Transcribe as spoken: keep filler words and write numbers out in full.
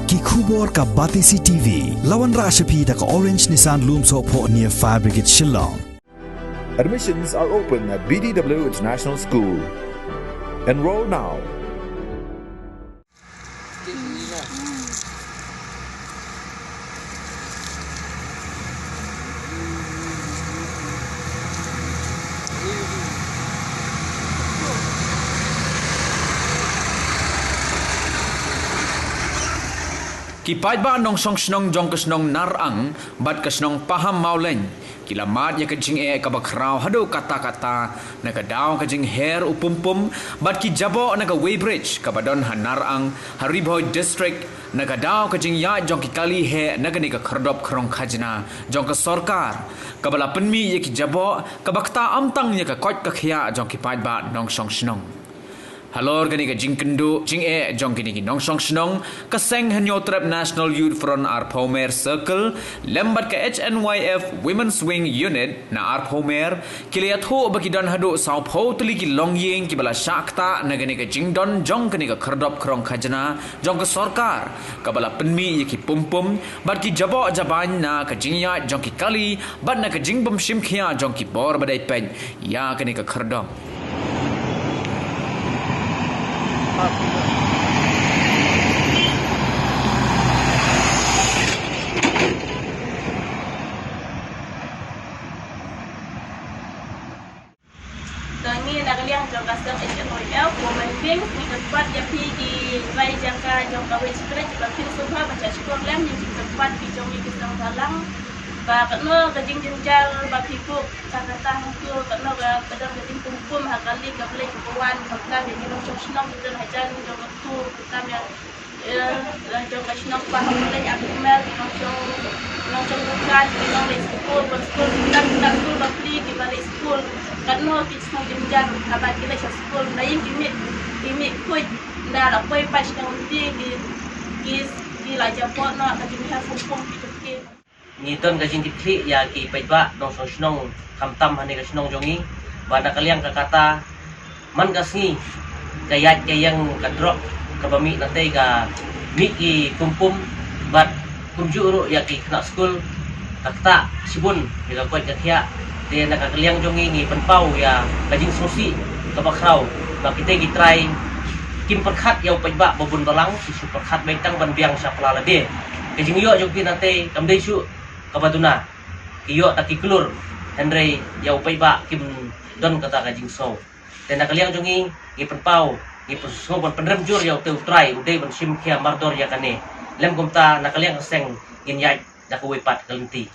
Ki khubor ka Batesi T V. La wanrah sha phi da ka Orange Nissan Lumsohphoh near Fire Brigade Shillong. Admissions are open at B D W International School. Enroll now. Ki paidbah nongshong shnong jong ka shnong Narang bad ka shnong Paham Mawleng ki la mad ïa ka jingeh kaba khraw haduh katta katta na ka daw ka jingher u pum pum bad ki jaboh na ka weighbridge kaba don ha Narang, ha Ri Bhoi District, na ka daw ka jingïaid jong ki kali heh na kane ka khyrdop khrong khajna jong ka sorkar, kaba la pynmih ïa ki jaboh, kaba kata ym tang ïa ka koit ka khiah jong ki paidbah nongshong shnong. Halor kane ka jingkynduh jingeh jong kine ki nongshong shnong, ka seng Hynñiewtrep National Youth Front Arphew Mer Circle lem bad ka H N Y F Women's Wing Unit na Arphew Mer ki la ïathuh ba ki don haduh sawphew tylli ki longïing kiba la shah ktah na kane ka jingdon jong kane ka khyrdop khrong khajna jong ka sorkar, kaba la pynmih ïa ki pum pum bad ki jaboh jabain na ka jingïaid jong ki kali bad na ka jingbym shim khia jong ki bor ba dei peit ïa kane ka khyrdop. Te ngi na ka liang jong ka seng H N Y F Women Wing, ngi kyrpad ïa phi ki trai jaka jong ka weighbridge ba phin sngewbha ban shah shkor lem ïa ki kyrpad ki jong ngi ki seng bhalang. Ba katno ka jingjynjar ba phi buh, ka kata hangtu katno ka, ka don ka jingpum pum ha kali ka blei ka wan, khamtam ïa ki nongshong shnong ki don hajan jong ka tu, khamtam ïa, eh, eh, jong ka shnong Paham Mawleng, Arphew Mer, ki nongshong, nongshong dukan, ki nongleit skul, ban skul, khamtam ki nang skul ba pli kiba leit skul. Katno ki shnong jynjar haba ki leit sha skul, na ïing ki mih, ki mih khuid, nda la poi pat shnong lynti ki, ki, ki la jaboh noh ka jingher pum pum ki jong ki. Ngi don ka jingkitkhlieh ïa ki paidbah nongshong shnong khamtam hane ka shnong jong ngi, ba na ka liang ka kata man ka sngi ka ïaid ka ïeng ka drok kaba mih na tei ka mih ki pum pum bad kumjuh ruh ïa ki khynnah skul, ka ktah shibun ïa ka koit ka khiah. Te na ka liang jong ngi ngi pynpaw ïa ka jingsngewsih kaba khraw ba kitei ki trai kim pyrkhat ïa u paidbah ba bun balang, ki shu pyrkhat beit tang ban biang sha pla lade. Ka jingïoh jong ki na tei kam dei shuh kaba duna, ki ïoh ta ki klur, hynrei ïa u paidbah kim don kata ka jingsngew. Te na ka liang jong ngi ngi pynpaw, ngi pynsngew ban pynrem jur ïa utei u trai u dei ban shim khia mardor ïa kane. Lem kumta na ka liang ka seng ngin ïaid da kawei pat ka lynti.